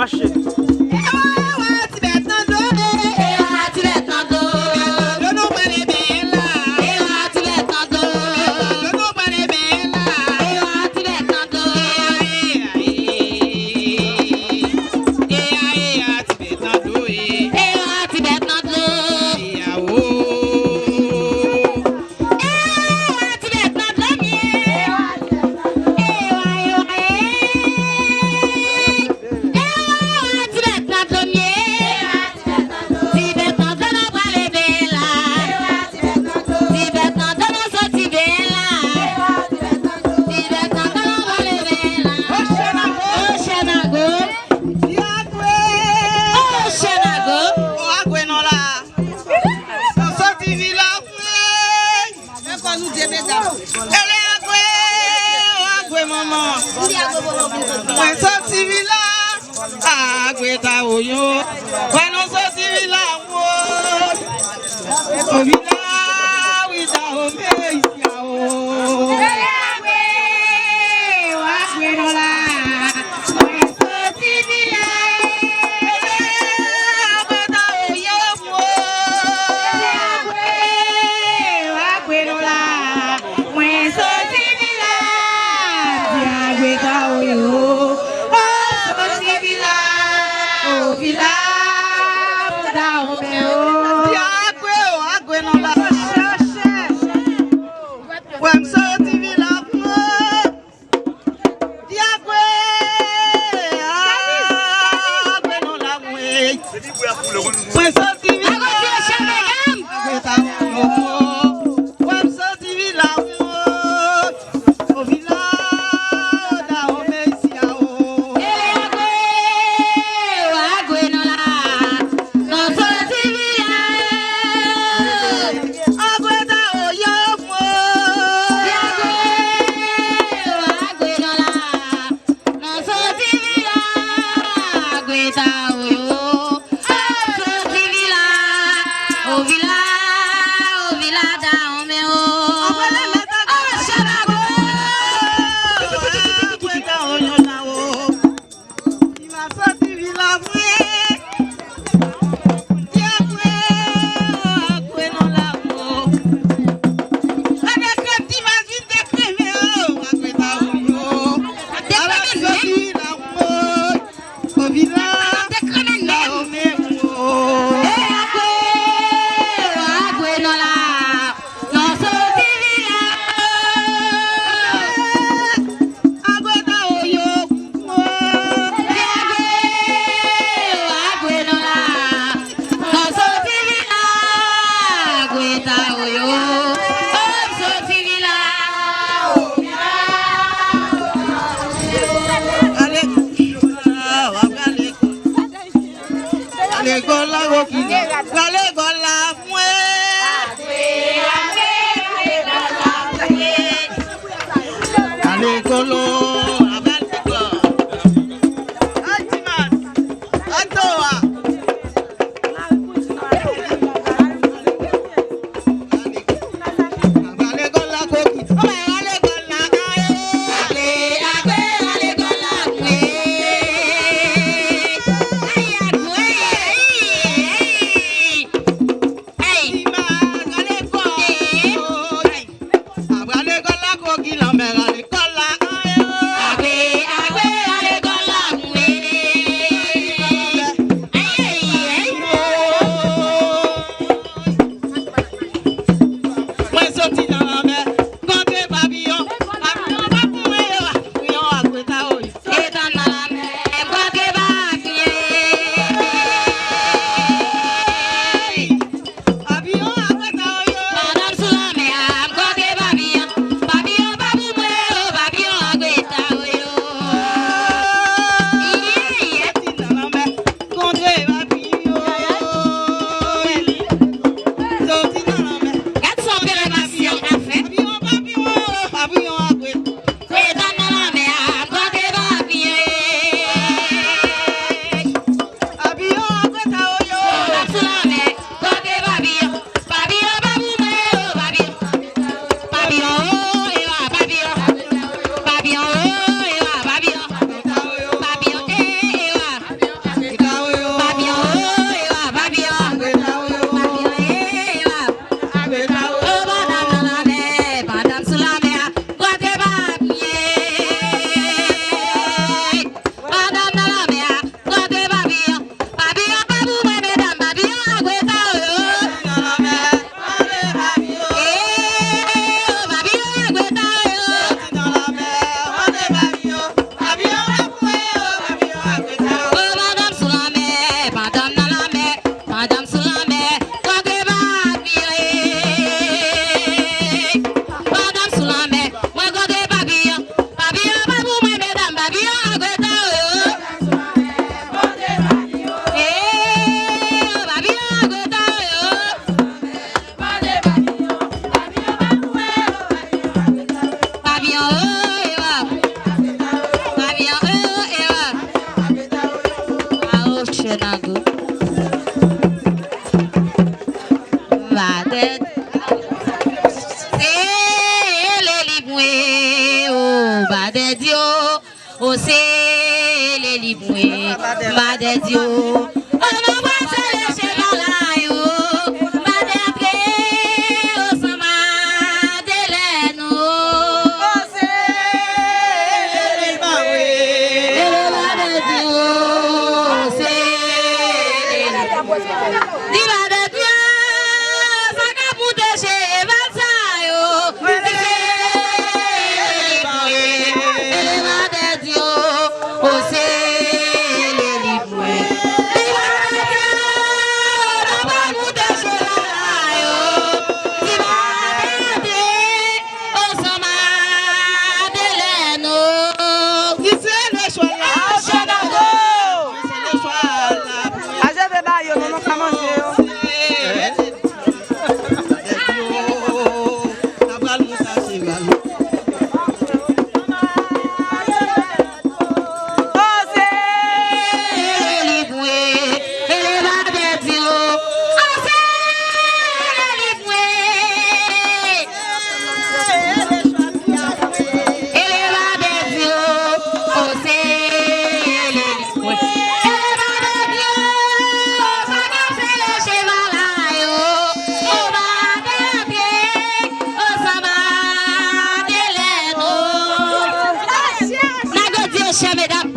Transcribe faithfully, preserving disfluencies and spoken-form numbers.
Mache. Ewa, ewa, ti bèt nan do. Ewa, ti bèt nan do. Ti bèt nan do, nou pran le ben la. Ewa, ti bèt nan do. Ti bèt nan do, nou pran le ben la. Ewa, ti bèt nan do. Eya, eya, eya, ti bèt nan do, e. Ewa, ti bèt nan do. Eya, o. Ewa, ti bèt nan do m ye. Ewa, ewa, e. Ewa, ti bèt nan do m ye. Ti bèt nan do m pral leve la. Ti bèt nan do m soti byen la. Ti bèt nan do m pral leve la. Oceanago. Oceanago. Oceanago. O, Agwe non la. Soti vila. Ele Agwe, o Agwe manman. Mwen soti vila, Agwe ta oyo. Mwen nou soti vila, wo. O vila, wi ta o me isi a o. Ele Agwe, o Agwe non la. Mwen soti vila. Ele Agwe ta oyo. Agwe, Agwe non la. Mwen soti vila. Di Agwe ta oyo. O soti vila. O vila. Mwen ta oyo. Di Agwe, o Agwe non la. Mwen soti vila. Di Agwe, Agwe non la mwen. Mwen soti vila. Agwe ta mwen. Mwen soti vila mwen. O vila, da o me isi a o. Ele Agwe, Agwe non la. Non soti vila. Agwe ta oyo mwen. Agwe, Agwe non la. Non soti vila. Agwe ta oyo. Soti vila. O vila. O vila ta o me o. Oceanago. Agwe ta oyo la o. Li va soti vila mwen. Di Agwe, Agwe non la mwen. Gade krèm ti mas vin te kreve o. Agwe ta oyo. Ala soti vila mwen. O vila. Te kreve nèm. La o me o. E Agwe, Agwe non la. Non soti vila. Agwe ta oyo. Agwe, Agwe non la. Non soti vila. Agwe ta oyo. O soti vila. Ale, w ap ale. Rale gòl la, Rocky. Rale gòl la, mwen. Rale gòl la, rale gòl. Ay, Timas. Ay, Toa. Rale gòl la, Kokit. Rale gòl la, Kaye. Rale, rale, rale gòl la, mwen. Ay, ay, mwen. Ay, ay. Ay. Rale gòl. Ay. Rale gòl la, Kokit, lanmè, rale gòl la, Kaye. Papiyon an gweta yo. Ee, papiyon an gweta yo. Papiyon, ee, ee, ee. Papiyon, ee, ee, ee. Ao, chè nan gou. Badèt. Se leli mwen, o badèt yo. O se leli mwen, badèt yo. O mwen pase le cheval la yo, badèt yo, o sanba de lè nou. O se leli mwen, e le badèt yo, o se leli mwen. Di badèt yo, sa k ap moute cheval sa yo. Di se leli mwen, e le badèt yo, o se leli mwen. Di badèt yo, sa k ap moute cheval sa yo. Di badèt yo, o sanba de lè nou. Ki se le chwal la. Aje de ba yo, non, non, ka manje yo. Nèg yo di yo chè, medam.